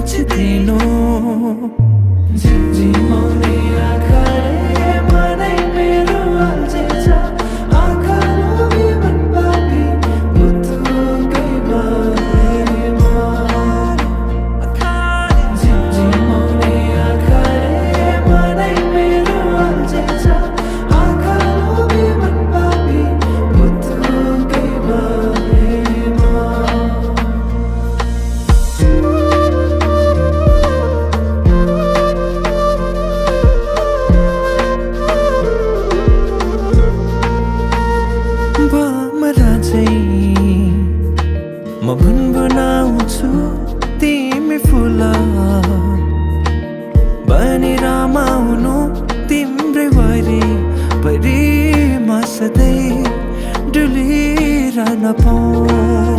सोचिदिनु झिमझिमाउने आँखाले मनै मेरो अल्झेछ आँखा लोभी मन पापी पुतुकै बारेमा झिमझिमाउने आँखाले मनै मेरो अल्झेछ आँखा लोभी मन पापी पुतुकै बारेमा म भुनभुनाउँछु तिमी फुल बनी रमाउनु तिम्रै वरिपरिमा सधैँ डुलिरहन पाऊँ